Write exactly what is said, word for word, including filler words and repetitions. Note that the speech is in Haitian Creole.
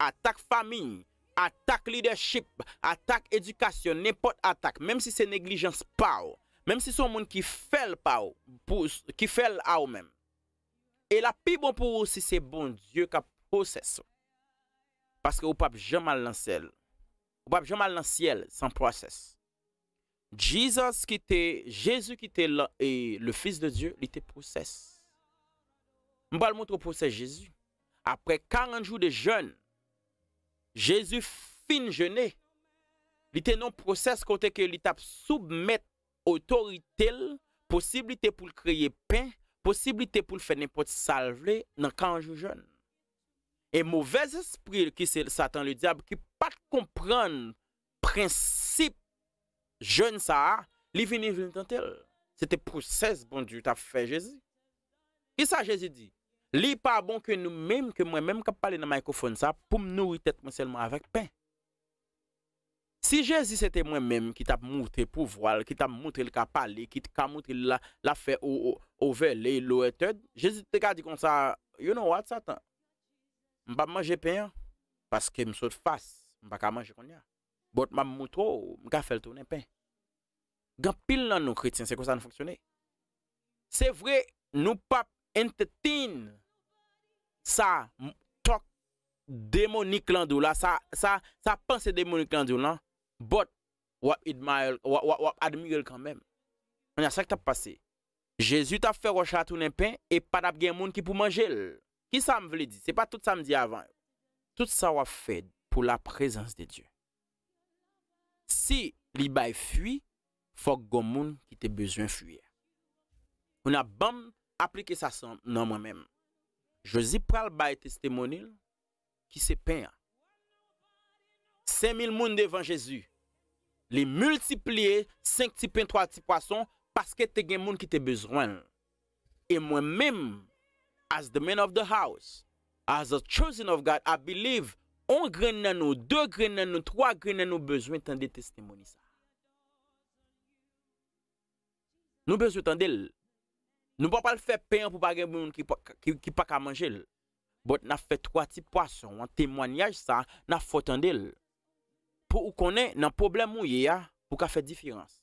atak fanmi, atak lidèchip, atak edikasyon, nenpòt atak, menm si se neglijans pa w, menm si se yon moun ki fè l pa w, pou, ki fè l a w menm. E l ap pi bon pou ou si se Bondye k ap pwosès ou. Paske ou p ap janm al nan syèl. Ou p ap janm al nan syèl san pwosès. Jesus ki te, Jezi ki te la- e, le Fils de Dieu, li te pwosès. M pral montre w pwosès Jezi. Apre karant jou de jèn, Jezi fin jene. Li te nan pwosès kote ke li t ap soumèt otorite l, posiblite pou l kreye pen, posiblite pou l fè nenpòt sa l vle nan karant jou jèn. E movèzespri ki se Satan Ledyab ki pa t konprann prensip jèn sa a, li vini vin tante l. Se te pwosès Bondye t ap fè Jezi. Kisa Jezi di? Li pa bon ke nou menm, ke mwen menm k ap pale nan mayikwofòn sa, pou m nouri tèt mwen sèlman avèk pen. Si Jezi se te mwen menm ki t ap moutre pouvwa l, ki t ap moutre l ka pale, ki t ka moutre l la, l ap fè o- o- overlay, lower third, Jezi te ka di konsa, "You know what, Satan? M p ap manje pen an, paske m sot fas, m pa ka manje kounye a. But m ap moutre w, m ka fè l tounen pen." Gen anpil nan nou kretyen, se konsa nou fonksyone. Se vre, nou p ap entertain sa m- talk demonik lan di w la, sa, sa, sa panse demonik lan di w lan, but w ap admire, w ap, w ap, w ap admire l kanmenm. Kounye a, sa k t ap pase? Jezi t ap fè wòch la tounen pen e pa t ap gen moun ki pou manje l. Kisa m vle di? Se pa tout sa m di avan yo. Tout sa w ap fè pou la prezans de Dye. Si li bay fwi, fòk gon moun ki te bezwen fwi a. Kounye a, ban m aplike sa san- nan mwen menm. Jezi pral bay testimony l ki se pen an. Senk mil moun devan Jezi. Li miltipliye senk ti pen, twa ti pwason, paske te gen moun ki te bezwen l. E mwen menm, as the man of the house, as a chosen of God, I believe, on grenn nan nou, de grenn nan nou, twa grenn nan nou bezwen tande testimony sa. Nou bezwen tande l. Nou pa pral fè pen an pou pa gen moun ki pa, ki, ki pa ka manje l. But n ap fè twa ti pwason an, temwanyaj sa, n ap fè w tande l. Pou ou konnen, nan pwoblèm ou ye a, pou ka fè diferans.